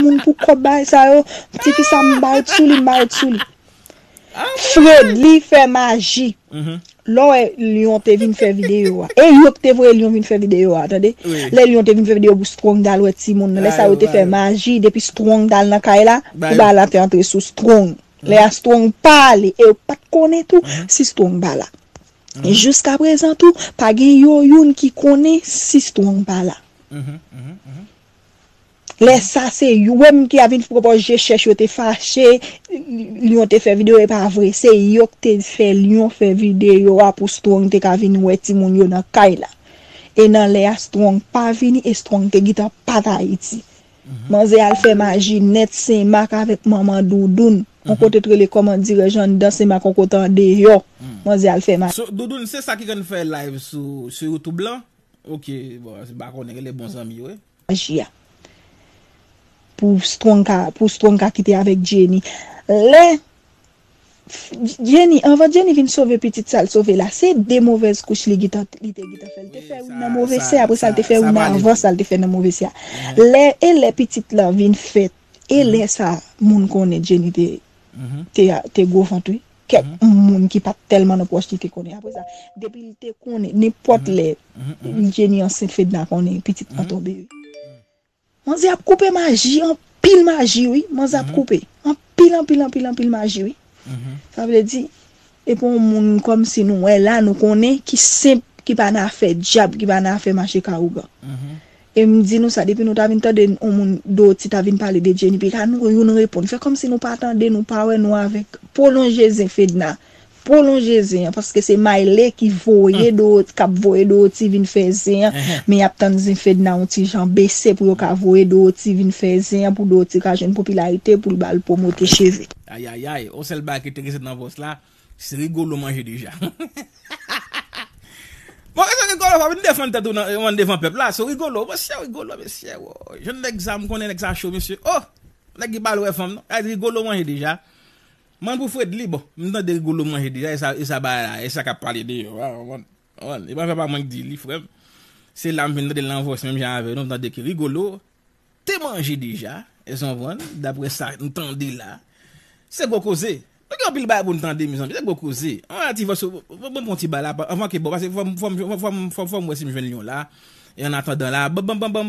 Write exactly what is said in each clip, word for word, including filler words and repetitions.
Moun pou kòb bagay sa yo, tifi sa m barèt sou li, m barèt sou li. Fredly fè maji. Lè w wè Lyon te vin fè videyo a. E yo k te voye Lyon vin fè videyo a, tande. Lè Lyon te vin fè videyo pou Strong t al wè timoun nan, lè sa yo te fè maji, depi Strong t al nan kay la, pou bagay la te antre sou Strong. Lè a Strong pale, e yo pa t konnen tou si Strong pa la. E jiska prezan tou, pa gen yo youn ki konnen si Strong pa la. Lè sa se yo menm ki a vin pran pòz je chèch, yo te fache, Lyon te fè videyo, e pa vre, se yo k te fè Lyon fè videyo a pou Strong te ka vin wè timoun yo nan kay la. E nan lè a Strong pa vini, e Strong te gentan pa t Ayiti. Manzè al fè maji nèt Senmak avèk manman Doudoun. On kote t rele kòman dirèj anndan Senmak, on kote andeyò. Manzè al fè maji. So, Doudoun, se sa ki konn fè live sou, sou YouTube lan? Ok, bon, se pa konnen, rele bon zanmi yo, wi. Maji a. Pou Strong ka, pou Strong ka kite avèk Jenny. Lè Jenny, anvan Jenny vin sove pitit sa l sove la, se de movèz kouch li gentan, li te gentan fè. L te fè youn nan move sè, apre sa l te fè youn nan avan sa l te fè nan move sè a. Lè, e lè pitit lan vin fèt, e lè sa moun konnen Jenny te, te, te gwo vant, wi. Kèk moun ki pa t tèlman nan pwòch li te konnen. Apre sa, depi l te konnen, nenpòt lè, Jenny ansent, Fedna konnen pitit lan tonbe, wi. Manzè ap koupe maji, anpil maji, wi. Manzè ap koupe. Anpil, anpil, anpil, anpil maji, wi. Sa vle di, e pou yon moun kòmsi nou wè la, nou konnen, ki senp, ki pa nan afè dyab, ki pa nan afè mache ka ougan. E m di nou sa, depi nou ta vin tande yon moun Doti ta vin pale de Jenny Pica, nou youn reponn. Fè kòmsi nou pa tande, nou pa wè, nou avèk. Pwolonje zen Fedna. Pwolonje zen an, paske se Mayle ki voye Doti, k ap voye Doti vin fè zen an, men y ap tann zen Fedna yon ti jan bese pou yo ka voye Doti vin fè zen an, pou Doti ka jwenn popilarite, pou l ba l pwomote cheve. Ayayay, on sèl bagay ki te rete nan pòs la, se Rigolo manje deja. Bon, e se Rigolo, pa vin defann tèt ou nan, devan pèp la, se Rigolo, mesye, Rigolo, mesye, wo. Jèn nèg sa, m konnen nèg sa cho, mesye. Oh! Nèg ki pa lwe fanm, non. Ay, Rigolo manje deja. Mwen pou Fredly, bon, m tande Rigolo manje deja, e sa, e sa bagay la, e sa k ap pale deyò a, konprann? Konprann? E pa fè pa mwen k di li, frè m. Se la m vin tande l nan vòs menm jan avè nou, m tande ke Rigolo te manje deja, èske w konprann? Daprè sa m tande la, se gwo koze. Nou gen anpil bagay pou n tande, mezanmi, se gwo koze. An, ti vòs, bon, bon, bon, ti bagay la, anvan ke, bon, paske fò m, fò m, fò m, fò m, fò m, fò m wè si m jwenn Lyon la. E an atandan la, ban, ban, ban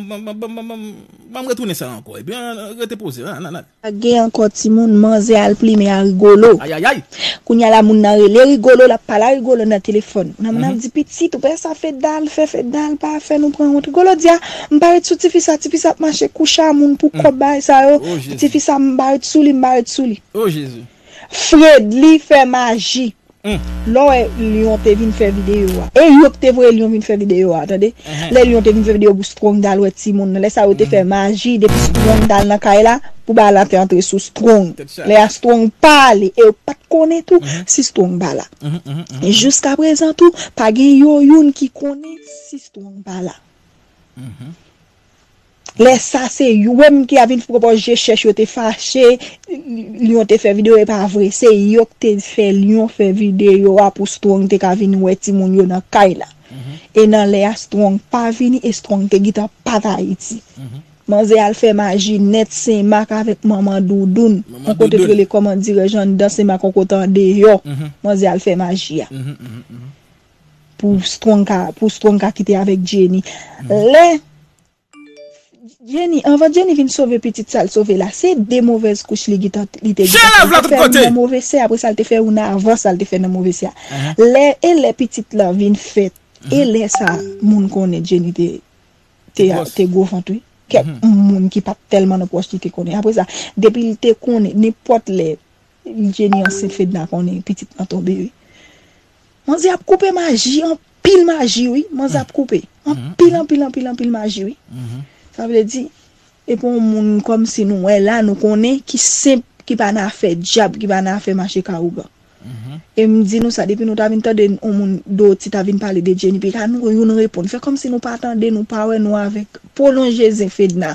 m retounen sa ankò. Epi, an, rete poze, an, an, an. Pa gen ankò timoun, manzè al plimen a Rigolo. Ayayay! Kounye a la, moun nan rele Rigolo, l ap pale a Rigolo nan telefòn. Moun nan, moun nan ap di, "Pitit, ou pa wè sa Fedna al fè, Fedna al pa fè nou pran wont." Rigolo di, "A, m pa ret sou tifi sa, tifi sa ap mache kouche a moun pou kòb bagay sa yo. Oh, Jezi. Tifi sa, m pa ret sou li, m pa ret sou li." Oh, Jezi. Fredly fè maji. Lè w wè Lyon te vin fè videyo a. E yo k te voye Lyon vin fè videyo a, tande. Lè Lyon te vin fè videyo pou Strong t al wè timoun nan. Lè sa yo te fè maji, depi Strong t al nan kay la, pou bagay la te antre sou Strong. Lè a Strong pale, e yo pa t konnen tou si Strong pa la. E jiska prezan tou, pa gen yo youn ki konnen si Strong pa la. Lè sa se yo menm ki a vin pran pòz je chèch, yo te fache, Lyon te fè videyo, e pa vre, se yo k te fè Lyon fè videyo a pou Strong te ka vin wè timoun yo nan kay la. E nan lè a Strong pa vini, e Strong te gentan pa t Ayiti. Manzè al fè maji nèt Senmak avèk manman Doudoun. On kote t rele kòman dirèj anndan Senmak, on kote andeyò. Manzè al fè maji a. Pou Strong ka, pou Strong ka kite avèk Jenny. Lè Jenny, anvan Jenny vin sove pitit sa l sove la, se de movèz kouch li gentan, li te gentan fè. L te fè youn nan move sè, apre sa l te fè youn nan avan sa l te fè nan move sè a. Lè, e lè pitit lan vin fèt, e lè sa moun konnen Jenny te, te, te gwo vant, wi. Kèk moun ki pa t tèlman nan pwòch li te konnen. Apre sa, depi l te konnen, nenpòt lè, Jenny ansent, Fedna konnen pitit lan tonbe, wi. Manzè ap koupe maji, anpil maji, wi. Manzè ap koupe. Anpil, anpil, anpil, anpil maji, wi. Sa vle di, e pou yon moun kòmsi nou wè la, nou konnen, ki senp, ki pa nan afè dyab, ki pa nan afè mache ka ougan. E m di nou sa, depi nou ta vin tande yon moun Doti ta vin pale de Jenny Pica, nou youn reponn. Fè kòmsi nou pa tande, nou pa wè, nou avèk. Pwolonje zen Fedna.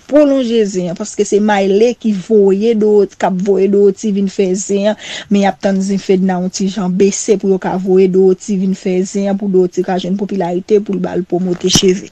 Pwolonje zen an, paske se Mayle ki voye Doti, k ap voye Doti vin fè zen an, men y ap tann zen Fedna yon ti jan bese pou yo ka voye Doti vin fè zen an, pou Doti ka jwenn popilarite, pou l ba l pwomote cheve.